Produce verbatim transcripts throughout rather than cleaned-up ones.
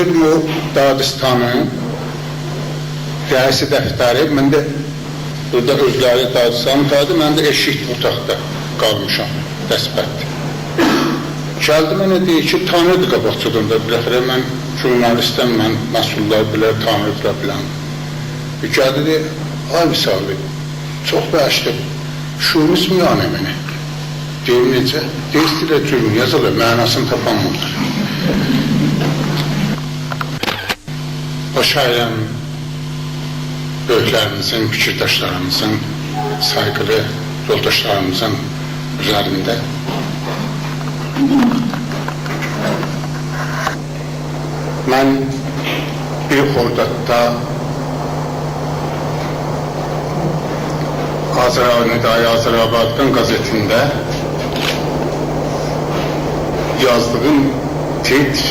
او دادستانین رئیس دفتری، من ده بورادا اؤزلری دادستان تایدی، من ده ائشیک اوتاقدا قالمیشام، دستبندی. گلدی منه دئییر کی، تانیردی قاباقجادان دا، بالاخره من ژورنالیستم، من مسئوللار بیلر، تانیردیلار بیلن. گلدی دئدی: «آی وصالی، چوخ باغیشلا، شوموز میانه منه.» دئدیم: «نئجه؟» دئییر: «ایسته‌ییرلر جرم یازالار، معناسینی تاپامیرلار.» او شاعرین، بؤیوکلریمیزین، فیکیرداشلاریمیزین، سایغیلی یولداشلاریمیزین اوزرینده من بیر خرداددا آذرا-، ندای آذرآبادی‌نین قزئتینده یازدیغیم تیتر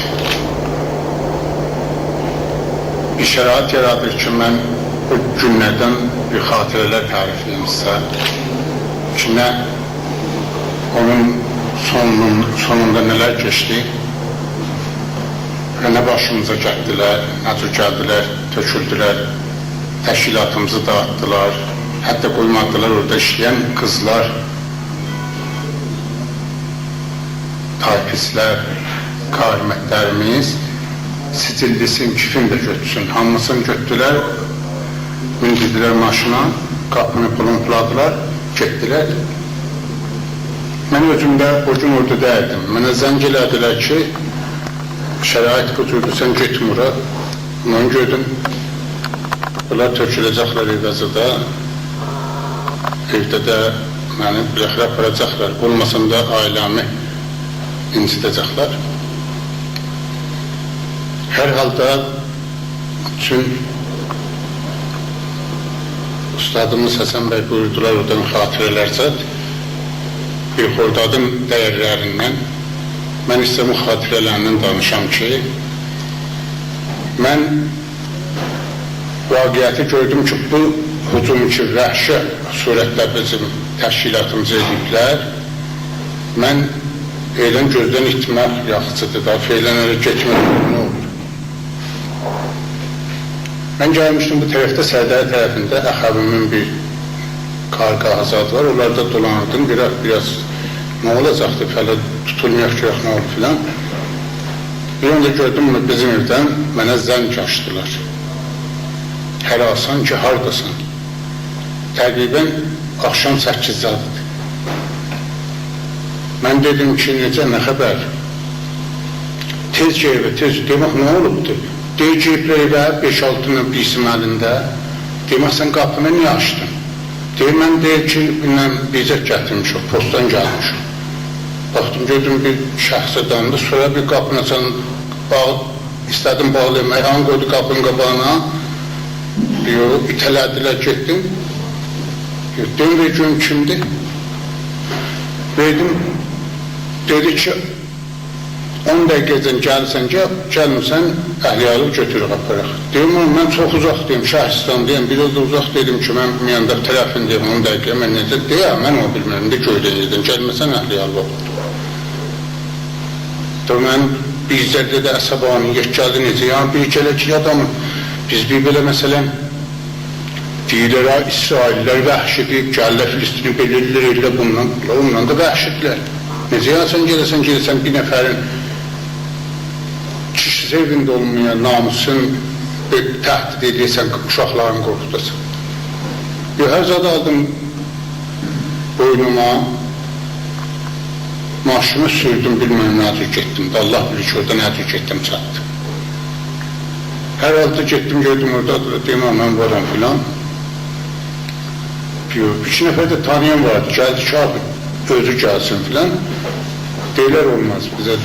بیر شرایط یارادیر کی، من او گونلردن بیر خاطره‌لر تعریف ائدیم سیزه. کی، نه اونون سونونون، سونوندا نه‌لر کئچدی و نه باشیمیزا گلدیلر، نه جور گلدیلر، تؤکولدولر، تشکیلاتیمیزی داغیتدیلار، حتی قویمادیلار اورادا ایشله‌ین قیزلار، تایپیستلر، کارمندلریمیز سجیللی‌سین، کیفین ده گؤتورسون. هامیسینی گؤتوردولر، میندیردیلر ماشینا، قاپینی پولومپلادیلار، گئتدیلر. من اؤزوم ده او گون اورادا دئییلدیم. منه زنگ ائله‌دیلر کی، شرایط بو جوردور، سن گئتمه اورا. من گؤردوم، بونلار تؤکوله‌جکلر ائوه‌زادا. ائوده ده منی بالاخره آپاراجاقلار. اولماسام دا عائله‌می اینجیده‌جکلر. هر حالدا چون اوستادیمیز حسن بی بویوردولار، اورادان خاطره‌لر زاد، بیر خردادین دیرلریندن، من ایسته‌ییرم خاطره‌لریندن دانیشام کی، من واقعیتی گؤردوم کی، بو هجوم کی، وحشی صورتده بیزیم تشکیلاتیمیزا ائدیبلر، من فعلاً گؤزدن ایتمک یاخشیدیر دا، فعلاً ائله گئتمک نه اولور؟ من گلمیشدیم بو طرفده، سردر طرفینده اخویمین بیر کارگاهی زاد وار، اونلاردا دولانیردیم، بیر آز، بیر آز نه اولاجاقدی، هله توتولمایاق گؤرک نه اولور فلان. بیر آندا گؤردوم، بیزیم ائودن منه زنگ آچدیلار. هراسان کی، هارداسان؟ تقریباً آخشام سککیز زادیدیر. من دئدیم کی، نئجه، نه خبر؟ تئز گل ائوه، تئز. دئدیم، نه اولوبدور؟ دئییر، گیریبلر ائوه، بئش-آلتی دنه بیسیم الینده. دئدیم، سن قاپینی نییه آچدین؟ دئییر، من، دئییر کی، بیلمم، بیزه گتیرمیشم، پستدان گلمیشم. باخدیم، گؤردوم بیر شخصه دایاندی، سونرا بیر قاپینی آچان، باغ-، ایسته‌دیم باغلایام، آیاغینی قویدو قاپینین قاباغینا. یوخ، ایته‌له‌دیلر، گئتدیم. دئدیم، وئر گؤروم کیمدیر؟ وئردیم. دئدی کی، اون دقیقه‌جن گلسن، گل، گلمیسن، اهلیاریوی گؤتوروب آپاراق. دئدیم، اوغلوم، من چوخ اوزاقدایام، شهرستاندایام، بیر آز دا اوزاق. دئدیم کی، من میانداق طرفینده‌یم، اون دقیقه، من نئجه؟ دئییر، من اونو بیلمیرم، ایندی گؤیدن یئردن، گلمه‌سن اهلیاریوی آپار. دا من بیر ذره ده عصبانیت گلدی، نئجه؟ یعنی، بیر گله کی، آدام، بیز بیر بئله، مثلاً، دئییرلر، ها، اسرائیللی‌لر وحشیدیر، گلیرلر فلسطینی بئله ائدیرلر، ائله بونونلا، بونلار، اونلار دا وحشیدیرلر. نئجه، یعنی، سن گئده‌سن، گئده‌سن بیر نفرین کیشیسی ائوینده اولمایا، ناموسون بئله تهدید ائده‌سن، اوشاقلارین قورخوداسان. یوخ، هر زادی آلدیم بوینوما، ماشینی سوردوم، بیلمیرم نه جور گئتدیم. الله بیلیر کی، اورادا نه جور گئتدیم، چاتدیم. هر حالدا گئتدیم، گؤردوم اورادا، دئدیم، «آ، من وارام» فلان. بیر، ایکی نفر ده تانییان واردی، گلدی کی، آبی، اؤزو گلسین فلان. دئدیلر، اولماز، بیزه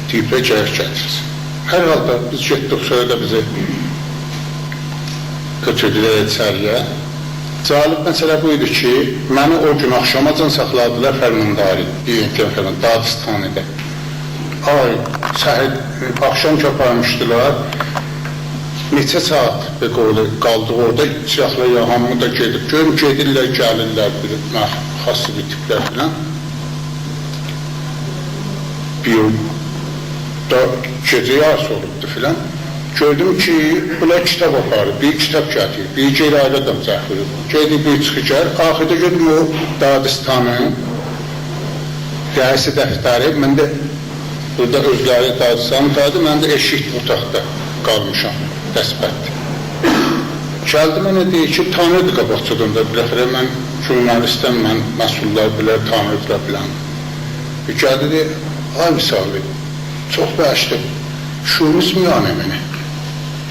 دئییبلر، گرک گتیرسین. هر حالدا بیز گئتدیک، سونرا دا بیزی گؤتوردولر ایچری‌یه. جالب مسئله بو ایدی کی، منی او گون آخشاماجان ساخلادیلار فرمانداری، بی ام تی فرمان، دادستانی‌ده. آی، سحر، آخشام کی آپارمیشدیلار، نئچه ساعت، به قولی، قالدیق اورادا، چیراغلار یا، هامی دا گئدیب. گؤروم، گئدیرلر، گلیرلر، بیر مخ-، خاص بیر تیپلر فلان. بیر دا گئجه یاریسی اولوبدو فلان. گؤردوم کی، بونلار کیتاب آپاریر، بیر کیتاب گتیریر، بیر گئدیر آیری آدام جهد وورور. گئدیر بیر چیخیر گلیر. آخیردا گؤردوم او دادستانین رئیس دفتری، من ده بورادا اؤزلری دادستان تایدی، من ده ائشیک اوتاقدا قالمیشام، دستبندی. گلدی منه دئییر کی، تانیردی قاباقجادان دا، بالاخره من ژورنالیستم، من مسئوللار بیلر، تانیردیلار بیلن. گلدی دئدی: «آقای وصالی، چوخ باغیشلا، شووینیزم یعنی منه.»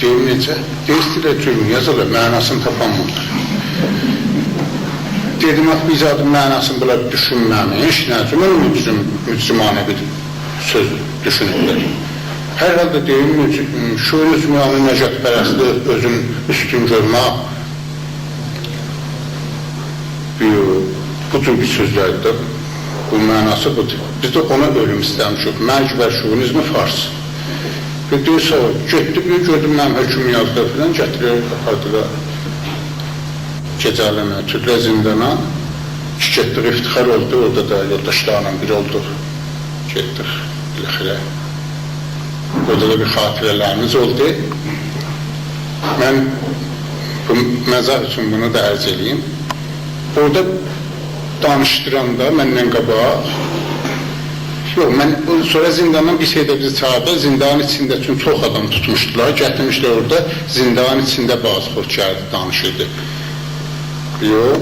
دئدیم: «نئجه؟» دئییر: «ایسته‌ییرلر جرم یازالار، معناسینی تاپانمیرلار.» دئدیم: «آخی بیر زادین معناسینی بونلار دوشونمه‌میش، نه اوچون مجرم، مجرمانه بیر سؤز دوشونوبلر؟» هر حالدا دئییم، مج-، شووینیزم یعنی نژادپرستلیک، اؤزون اوستون گؤرمک، بو، بو جور بیر سؤزلردیر ده. بو معناسی بودور. بیز ده اونا اؤلوم ایسته‌میشیک. مرگ بر شووینیزم فارس. و دئییر، سونرا گئتدی، بیر گؤردوم منیم حکموم یازدی فلان، گتیریر، آپاردیلار. گئجه‌لرینه، تؤکدولر زیندانا. کی گئتدیک، افتخار اولدو، اورادا دا یولداشلارلا بیر اولدوق. گئتدیک، بالاخره. اورادا دا بیر خاطره‌لریمیز اولدو. من بو مزاح اوچون بونو دا عرض ائله‌ییم. اورادا دانیشدیراندا مندن قاباق، یوخ، من او، سونرا زینداندان بیر شئیده بیزی چاغیردی، زیندانین ایچینده، چونکی چوخ آدام توتموشدولار، گتیرمیشدیلر اورادا، زیندانین ایچینده بازخورد گلدی، دانیشیردی. یوخ،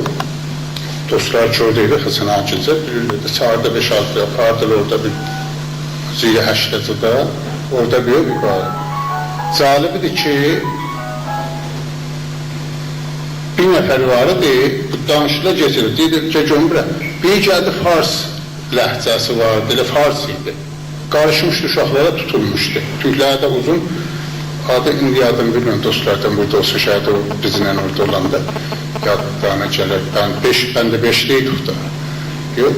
دوستلار کی اورادا ایدی، حسن آقا گیلجه، بیلیرلر ده، چاغیردی بئش-آلتی، آپاردیلار اورادا بیر زیر هشتاجیدا، اورادا بیر، بیر بار. جالبی‌دیر کی، بیر نفر وار ایدی، بو دانیشیقدا گئچیر، دئییر، گئت گؤروم بورا. بیر گلدی، فارس لهجه‌سی واردی، ائله فارس ایدی. قاریشمیشدی اوشاقلارا، توتولموشدو. توکلری ده اوزون، آدی ایندی یادیم بیلمیرم، دوستلاردان بورادا اولسا، شاید او بیزیمله اورادا اولاندا یادلارینا گلر. بند بئش، بند بئشده ایدی دا. یوخ،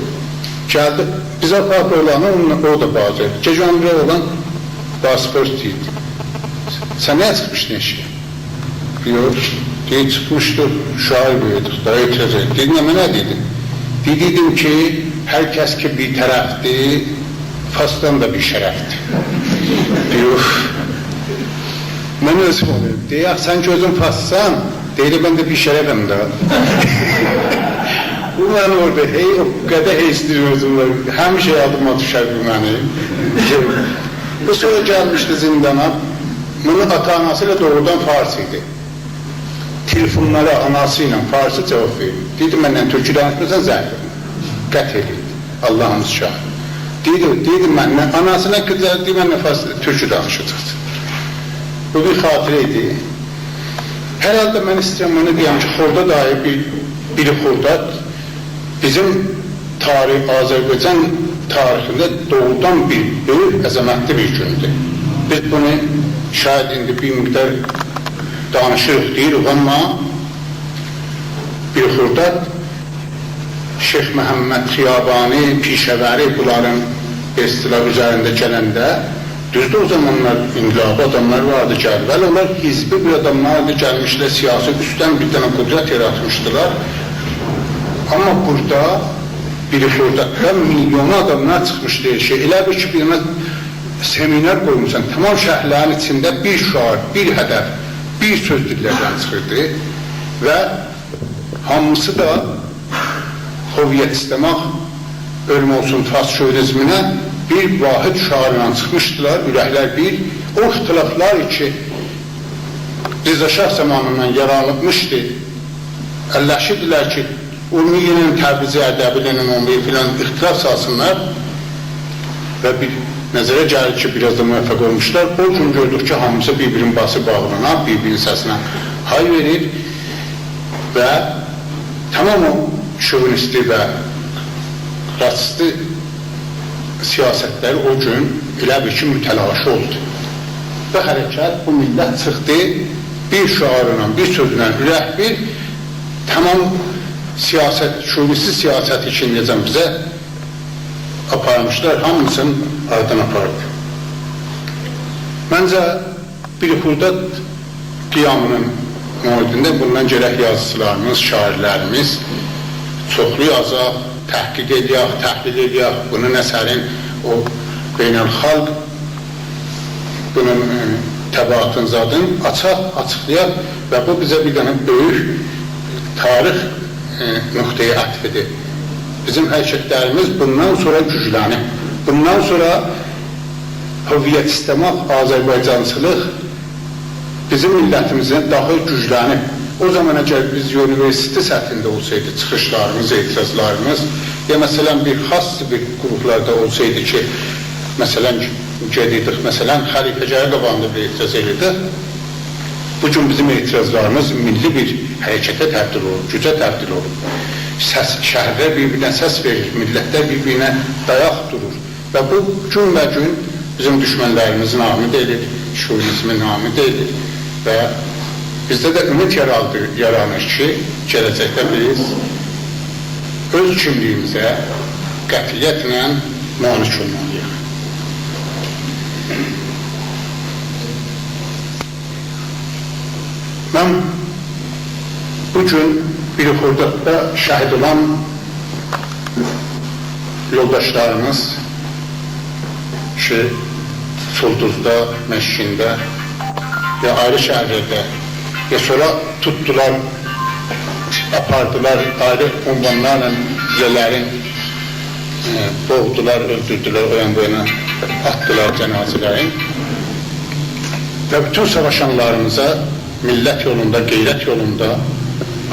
گلدی، بیز آپاردیق اوغلانی، اونونلا، او دا باجی. گئجه اون بیره اوغلان پاسپورت ایدی. سن نییه چیخمیشدین ائشییه؟ یوخ، دئییر، چیخمیشدیق، شعار وئریردیک، دا اعتراض ائدیردیک. دئدیم: «آمما نه دئدین؟» دئدی: «دئدیم کی، هر کس کی بی‌طرفدیر، فارسدان دا بی‌شرفدیر.» یوخ. من اؤزوم اولوم. دئییر: «آخی سن کی اؤزون فارسسان.» دئییر: «من ده بی‌شرفم ده.» بو منی اورادا، هئی، او قدر هئیسله‌ییرم اؤزومدن. همیشه یادیما دوشر بو منیم. بو سونرا گلمیشدی زیندانا. بونون آتا-آناسی ائله دوغرودان فارس ایدی. تلفونلارا آناسی ایله فارسی جاواب وئریر. دئییردی: «منن تورکو دانیشمیرسان، زنگ وورما.» قطع ائله‌ییردی. آللاهیمیز شاهید. دئییردی، دئییردی: «منن»، آناسینا قیزا دئییر: «منن فارس، تورکو دانیشاجاقسان.» بو بیر خاطره ایدی. هر حالدا من ایسته‌ییرم بونو دئیم کی، خرداد آیی بیر، بیر خرداد بیزیم تاریخ، آذربایجان تاریخینده دوغرودان بیر بؤیوک، عظمتلی بیر گوندور. بیز بونو شاید ایندی بیر مقدار دانیشیریق، دئییریک، آمما بیر خرداد شیخ محمد خیابانی، پیشه‌وری، بونلارین، به اصطلاح، اوزرینده گلنده، دوزدور، او زامانلار انقلابی آداملار واردی، گلدی. ولی اونلار حزبی بیر آداملاردی، گلمیشدیلر، سیاسی اوستدن بیر دنه قدرت یاراتمیشدیلار. آمما بورادا بیر خرداددا میلیونلو آداملار چیخمیشدی ائشییه. ائله بیل کی، بیر دنه سمینار قویموسان، تمام شهرلرین ایچینده بیر شعار، بیر هدف، بیر سؤز دیللردن چیخیردی و هامیسی دا هویت ایسته‌مک، اؤلوم اولسون فارس شووینیزمینه، بیر واحد شعارلا چیخمیشدیلار، اورکلر بیر. او اختلافلار کی، رضا شاه زامانیندان یارانمیشدی، اللشیردیلر کی، اورمیه‌نین، تبریزی، اردبیلینین، اورمیه‌نین فلان اختلاف سالسینلار و بیر نظره گلیر کی، بیر آز دا موفق اولموشلار. او گون گؤردوک کی، هامیسی بیر-بیرینی باسیر باغرینا، بیر-بیرینین سسینه های وئریر و تمام او شووینیستی و راسیستی سیاستلری او گون ائله بیل کی، متلاشی اولدو. بو حرکت، بو میللت چیخدی، بیر شعارلا، بیر سؤزله، اورک بیر، تمام سیاست، شووینیستی سیاست کی، نئجه بیزه آپارمیشلار، هامیسینی آرادان آپاردی. منجه، بیر خرداد قیامی‌نین محیطینده بوندان گرک یازیچیلاریمیز، شاعیرلریمیز چوخلو یازاق، تحقیق ائله‌یک، تحلیل ائله‌یک. بونون اثرین او بین‌الخالق، بونون، ائ، تبعاتین زادین آچاق، آچیقلایاق و بو بیزه بیر دنه بؤیوک تاریخ، ائ، نقطه‌ی عطفی‌دیر. بیزیم حرکتلریمیز بوندان سونرا گوجلنیب. بوندان سونرا هویت ایسته‌مک، آذربایجانچیلیق بیزیم میللتیمیزین داها گوجلنیب. او زامان اگر بیز اونیوئرسیتئت سطحینده اولسایدی چیخیشلاریمیز، اعتراضلاریمیز، یا مثلا بیر خاص بیر گروپلاردا اولسایدی کی، مثلا گئدیردیک، مثلا خلیفه‌گره قاباغیندا بیر اعتراض ائدیردیک، بو گون بیزیم اعتراضلاریمیز میللی بیر حرکته تبدیل اولوب، گوجه تبدیل اولوب. سس، شهرلر بیر-بیرینه سس وئریر، میللتلر بیر-بیرینه دایاق دورور. و بو گون‌به‌گون بیزیم دوشمنلریمیزی ناامید ائدیر، شووینیزمی ناامید ائدیر و بیزده ده امید یارالدی، یارانیر کی، گله‌جکده بیز اؤز کیملیگیمیزه قطعیتله مانع اولمالی‌ییق. من بو گون بیر خرداددا شهید اولان یولداشلاریمیز کی، سولدوزدا، مشکینده، یا آیری شهرلرده، یا سونرا توتدولار، آپاردیلار، آیری عنوانلارلا بیله‌لرین، ائ، بوغدولار، اؤلدوردولر، او یان بو یانا آتدیلار جنازه‌لرین. و بوتون ساواشانلاریمیزا میللت یولوندا، غیرت یولوندا،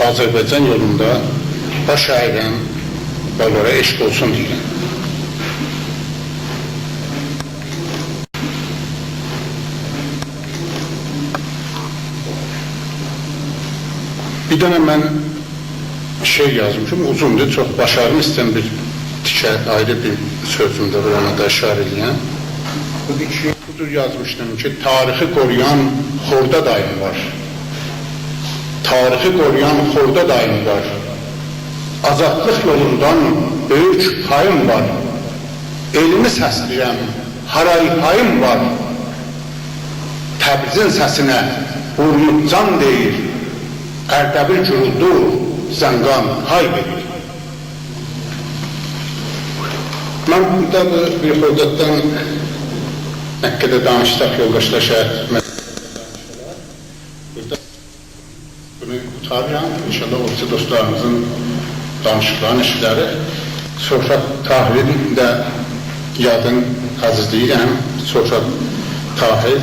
آذربایجان یولوندا باش اَییرم و اونلارا عشق اولسون دئییرم. بیر دنه من شعر یازمیشام، اوزوندور، چوخ باشارمیشام بیر تیکه، آیری بیر سؤزومده بورادا دا اشاره ائله‌یم. بودور کی، بودور یازمیشدیم کی، تاریخی قورویان خرداداییم وار. تاریخی قورویان خرداداییم وار. آزادلیق یولوندان بؤیوک پاییم وار. ائلیمی سسله‌ییرم، هارای هاییم وار. تبریزین سسینه بورنوم جان دئییر. اردبیل گورولدور، زنگان های وئریر. من بورادا بو بیر خرداددان نه قدر دانیشساق، یولداشلار شاید بورادا بونو قوتاریرام. ان‌شاءالله او بیریسی دوستلاریمیزین دانیشیقلارینی ائشیدریک. سهراب طاهرین ده یادین عزیزله‌ییرم. سهراب طاهر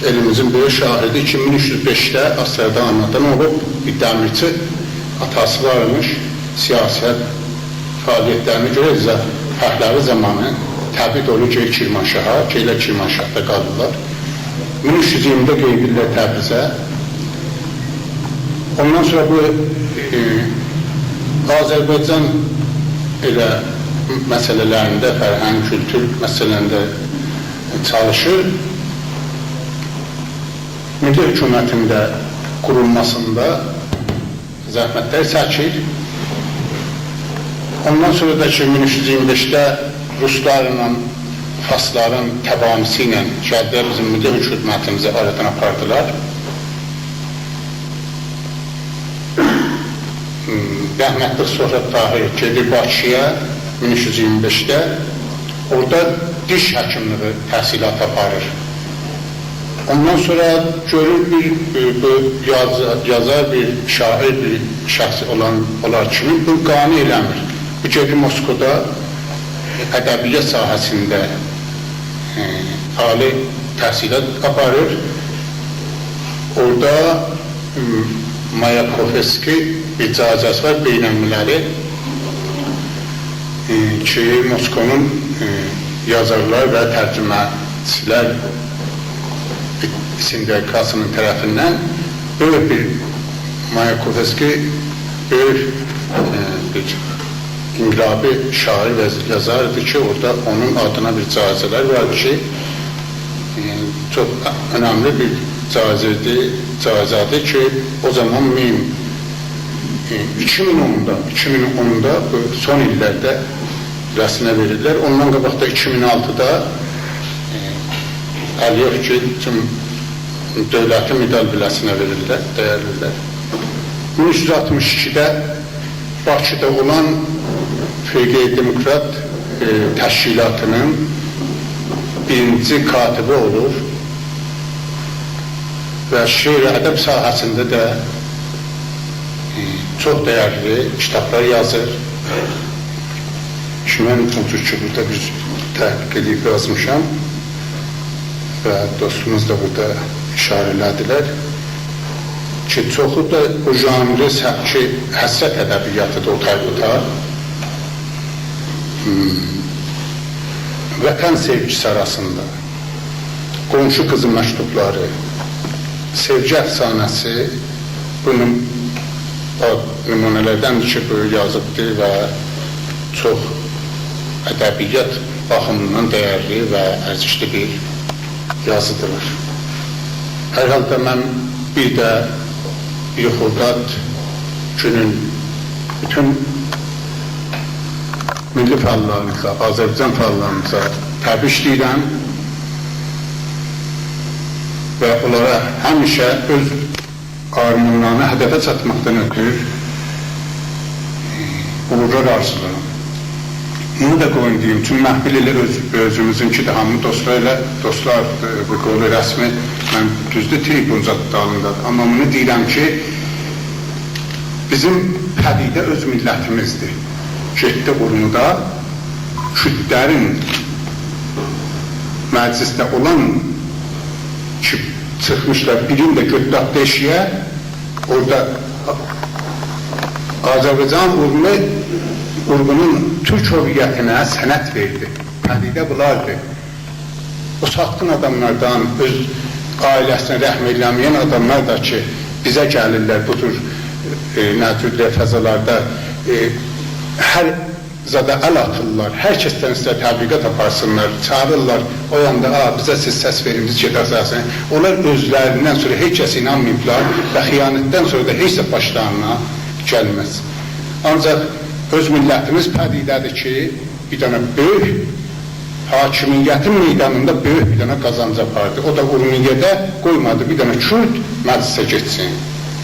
ائلیمیزین بؤیوک شاعیری کی، مین اوچ یوز بئشده آستارادا آنادان اولوب، بیر دمیرچی، آتاسی وارمیش، سیاست فعالیت‌لرینه گؤره ز، پهلوی زامانی تبعید اولور گئدیر کرمانشاها، گئدیرلر کرمانشاهدا قالیرلار. مین اوچ یوز ایگیرمیده قئییدیرلر تبریزه. اوندان سونرا بو، ائ، آذربایجان ائله مسئله‌لرینده، فرهنگ، کولتور مسئله‌لرینده چالیشیر. میللی حکومتین ده قورولماسیندا زحمت‌لر چکیر. اوندان سونرا دا کی، مین اوچ یوز ایگیرمی بئشده روسلارلا فارسلارین تبانی‌سی ایله گلدیلر، بیزیم میللی حکومتیمیزی آرادان آپاردیلار. رحمتلی سهراب طاهر گئدیر باکی‌یا مین اوچ یوز ایگیرمی بئشده. اورادا دیش حکیملیگی تحصیلاتی آپاریر. اوندان سونرا گؤرور بیر، ائ، بو یاز، یازار، بیر شاعیر، بیر شخص اولان، اولار کیمی بونو قانع ائله‌میر. بو گئدیر موسکودا ادبیات ساحه‌سینده، ائ، عالی تحصیلات آپاریر. اورادا، م، مایاکوفسکی بیر جایزه‌سی وار، بین‌المللی، ائ، کی، موسکونون، ائ، یازارلار و ترجمه‌چیلر سندیکاسی‌نین طرفیندن بؤیوک بیر، مایاکوفسکی بؤیوک، ائ، بیر انقلابی شاعیر و یازاردیر کی، اورادا اونون آدینا بیر جایزه‌لر وار کی، ائ، چوخ اؤنملی بیر جایزه‌دیر، جایزه‌دیر کی، او زامان مین، ائ، ایکی مین اوندا، ایکی مین اوندا بو سون ایللرده بیله‌سینه وئریرلر. اوندان قاباق دا ایکی مین آلتیدا، ائ، علی‌یئو کی، بوتون دؤولتی مدال بیله‌سینه وئریرلر، دیرلی‌لر. مین اوچ یوز آلتمیش ایکیده باکیدا اولان فرقه‌ی دموکرات، ائ، تشکیلاتی‌نین بیرینجی کاتبی اولور. و شعر و ادب ساحه‌سینده ده، ائ، چوخ دَیرلی کیتابلار یازیر. کی، من اونسوز کی، بورادا بیر تحقیق ائدیب یازمیشام و دوستوموز دا بورادا ایشاره ائله‌دیلر کی، چوخو دا او ژانری سبکی حسرت ادبیاتی‌دیر، او تایدا دا. هوم. وطن سئوگیسی آراسیندا. قونشو قیزین مکتوبلاری، سئوگی افسانه‌سی، بونون او نمونه‌لردندیر کی، بو یازیبدی و چوخ ادبیات باخیمیندان دَیرلی و ارزشلی بیر یازیدیلار. هر حالدا من بیر ده بیر خرداد گونون بوتون میللی فعاللاریمیزا، آذربایجان فعاللاریمیزا تبریک دئییرم و اونلارا همیشه اؤز آرمانلارینی هدفه چاتماقدان اؤترو، ائ، اوغورلار آرزولاییرام. بونو دا قویون دئییم، چونکی محفل ائله اؤز، اؤزوموزونکودور، هامی دوستلار ائله، دوستلار، ائ، بو قولو رسمی، من دوزدور، تریبون زاد دالیندادیر. آمما بونو دئییرم کی، بیزیم پدیده اؤز میللتیمیزدیر. گئتدی اورمودا، کوردلرین مجلسده اولان کی، چیخمیشلار، بیرینی ده گؤتوردو آتدی ائشیگه، اورادا آذربایجان اورمو، اورمونون تورک هویتینه سند وئردی. پدیده بولاردی. او ساتقین آداملاردان، اؤز عائله‌سینه رحم ائله‌مه‌ین آداملار دا کی، بیزه گلیرلر بو جور، ائ، نه جور دئیک، فضالاردا، ائ، هر زادا ال آتیرلار، هر کسدن ایستر تبلیغات آپارسینلار، چاغیریرلار، او یاندا، «آ، بیزه سیز سس وئرین، بیز گئدک سسینی.» اونلار اؤزلریندن سونرا هئچ کسه اینانماییبلار و خیانتدن سونرا دا هئچ ده باشلارینا گلمز. آنجاق اؤز میللتیمیز پدیده‌دیر کی، بیر دنه بؤیوک حاکمیتین میدانیندا بؤیوک بیر دنه قازانج آپاردی. او دا اورمیه‌ده قویمادی بیر دنه کورد مجلسه گئتسین.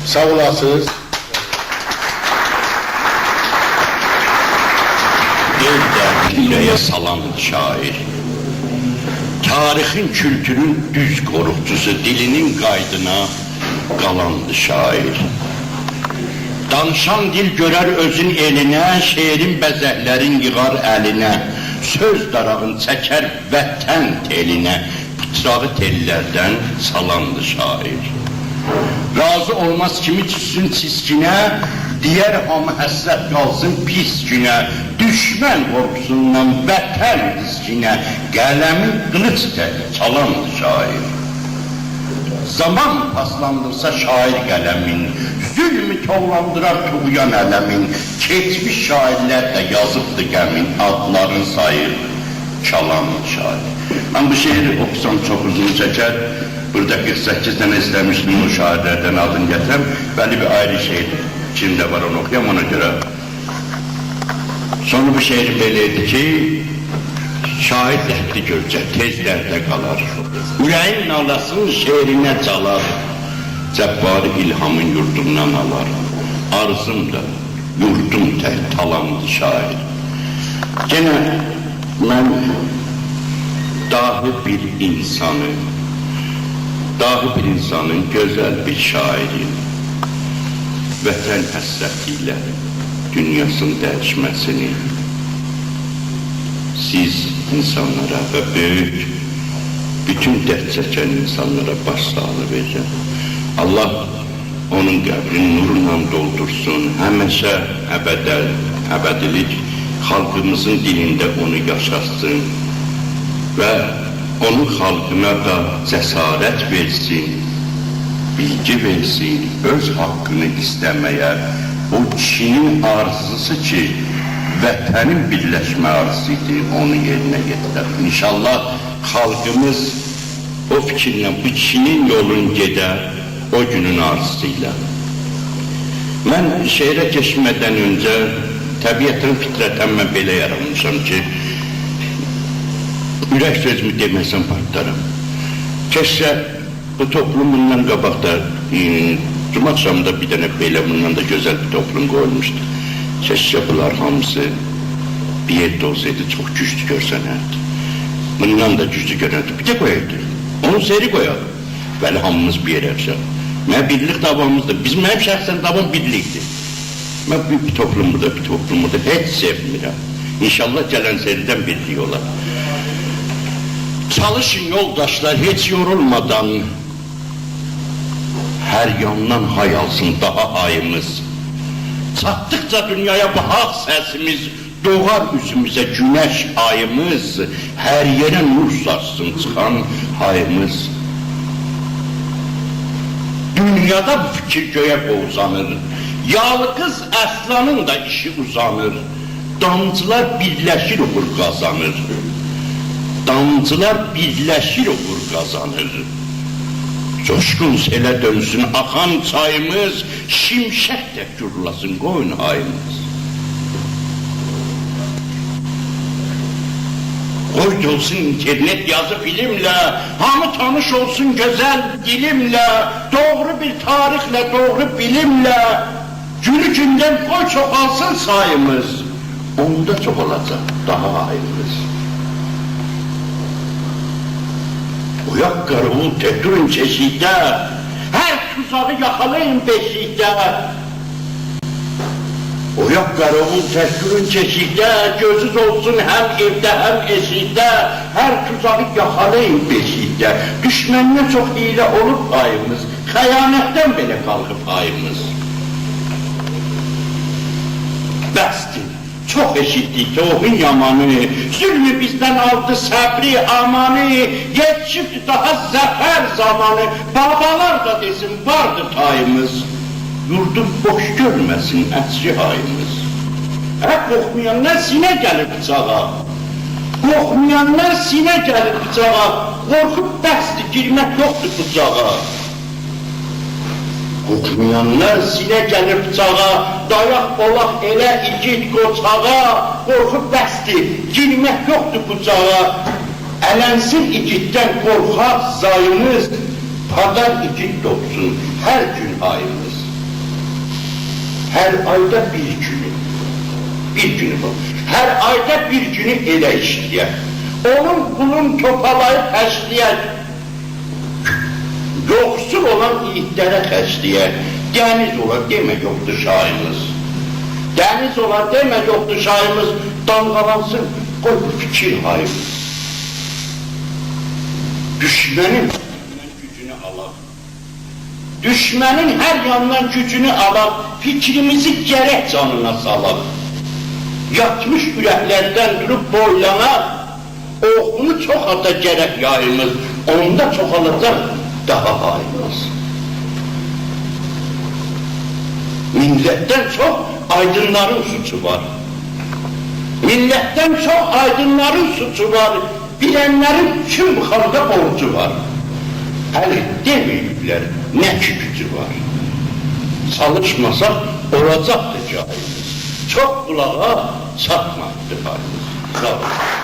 ساغ اولاسینیز. دئییل ده، اوره‌یه سالاندی شاعر. تاریخین، کولتورون دوز قوروقچوسو، دیلینین قایدینا قالاندی شاعر. دانیشان دیل گؤرر اؤزون ائلینه، شعرین بزکلرین ییغار الینه. سؤز داراغین چکر وطن تئلینه، پیچاغی تئللردن سالاندی شاعر. راضی اولماز کیمی دوشسون چیسکینه، دئیر هامی حسرت قالسین پیس گونه. دوشمن قورخوسوندان وطن دیسکینه، قلمین قیلیج تکی چالاندی شاعر. زامان پاسلاندیرسا شاعر قلمین، ظلمو توولاندیرار طغیان علمین. کئچمیش شاعرلر ده یازیبدی غمین، آدلارین ساییر کالان شاعر. من بو شعری اوخوسام چوخ اوزون چکر. بورادا قیرخ سککیز دنه ایسته‌میشدیم او شاعرلردن آدینی گتیرم. ولی بیر آیری شعر فیکریمده وار، اونو اوخویام، اونا گؤره. سونو بو شعری بئله ایدی کی، شاعر دردی گؤرجک، تئز درده قالار. اوره‌یین ناله‌سین شعرینه چالار، جباری الهامین یوردوندان آلار. آرزوم دا یوردوم تک تالاندی شاعر. یئنه من داهی بیر اینسانی، داهی بیر اینسانین، گؤزل بیر شاعرین وطن حسرتی ایله دونیاسینی دییشمه‌سینی سیز اینسانلارا و بؤیوک بوتون درد چکن اینسانلارا باش‌ساغلیغی وئریرم. آللاه اونون قبرینی نورلا دولدورسون، همیشه ابده، ابدی‌لیک خالقیمیزین دیلینده اونو یاشاتسین و اونون خالقینا دا جسارت وئرسین، بیلگی وئرسین، اؤز حاققینی ایسته‌مه‌یه. او کیشی‌نین آرزوسو کی، وطنین بیرلشمه آرزوسو ایدی، اونو یئرینه یئتیرر. ان‌شاءالله خالقیمیز او فیکیرله بو کیشی‌نین یولون گئدر، او گونون آرزوسو ایله. من شعره کئچمه‌دن اؤنجه، طبیعتاً، فطرتاً من بئله یارانمیشام کی، اورک سؤزومو دئمه‌سم پارتلارام. کئشکه بو توپلوم بوندان قاباق دا، ائ، جمعه آخشامی دا بیر دنه بئله بوندان دا گؤزل بیر توپلوم قویولموشدو. کئشکه بونلار هامیسی بیر یئرده اولسایدی، چوخ گوجلو گؤرسنردی. بوندان دا گوجلو گؤرنردی. بیر ده قویاردی. اونون سری قویاردی. بلی، هامیمیز بیر یئره ییغیشاق. منه بیرلیک دعوامیزدیر. بیز، منیم شخصاً دعوام بیرلیکدیر. من بیر، بیر توپلومو دا، بیر توپلومو دا هئچ سئومیرم. انشاءالله گلن سریدن بیرلیک اولار. چالیشین یولداشلار، هئچ یورولمادان، هر یاندان های آلسین داها هاییمیز. چاتدیقجا دونیایا باخاق سسیمیز، دوغار اوزوموزه گونش، آییمیز، هر یئره نور ساچسین چیخان هاییمیز. دونیادا بو فیکیر گؤیه قووزانیر. یالقیز آسلانین دا ایشی اوزانیر. دامجیلار بیرلشیر، اوغور قازانیر. دامجیلار بیرلشیر، اوغور قازانیر. جوشقون سئله دؤنسون آخان چاییمیز، شیمشک ده گورلاسین قویون هاییمیز. قوی دولسون اینترنت یازی فیلمله، هامی تانیش اولسون گؤزل دیلیمله، دوغرو بیر تاریخله، دوغرو بیلیمله. گونو گوندن قوی چوخالسین ساییمیز، اوندا چوخالاجاق داها هاییمیز. اویاق قاراوول، تک دورون کئشیکده، هر توزاغی یاخالایین بئشیکده. اویاق قاراوول، تک دورون کئشیکده، گؤزونوز اولسون هم ائوده، هم ائشیکده، هر توزاغی یاخالایین بئشیکده. دوشمندن چوخ حیله اولوب پاییمیز، خیانتدن بئله قالخیب پاییمیز. بسدیر، چوخ ائشیتدیک توهین یامانی، ظلمو بیزدن آلدی صبری، امانی، یئتیشیبدی داها ظفر زامانی، بابالار دا دئسین، واردی تاییمیز، یوردو بوش گؤرمه‌سین عصری هاییمیز. هه، قورخمایاندان سینه گلیر بیچاغا، قورخمایاندان سینه گلیر بیچاغا، قورخو بسدیر، گیرمک یوخدور بوجاغا. قورخمایاندان سینه گلیر بیچاغا، دایاق اولاق ائله ایگید قوچاغا، قورخو بسدیر، گیرمک یوخدور بوجاغا. النسین ایگیددن قورخاق زاییمیز، پادار ایگید دوغسون هر گون آییمیز. هر آیدا بیر گونو، بیر گونو بو، هر آیدا بیر گونو ائله ایشله‌یک، اونون پولون توپالاییب هشتله‌یک. یوخسول اولان ایگیدلره خرجله‌یک. دنیز اولار، دئمه یوخدور شاهیمیز. دنیز اولار، دئمه یوخدور شاهیمیز. دالغالانسین، قوی بو فیکیر هاییمیز. دوشمنین گوجونو آلاق. دوشمنین هر یاندان گوجونو آلاق. فیکریمیزی گرک جانینا سالاق. یاتمیش اورکلردن دوروب بویلاناق. اوخونو چوخ آتا گرک یاییمیز، اوندا چوخالاجاق داها هاییمیز. میللتدن چوخ آیدینلارین سوچو وار. میللتدن چوخ آیدینلارین سوچو وار. بیلنلرین کیم خالقا بورجو وار. هله دئمه‌ییبلر نه کی گوجو وار. چالیشماساق اولاجاقدی جاهیلیمیز. چوخ قولاغا چاتمادی پاییمیز. ساغ اولون.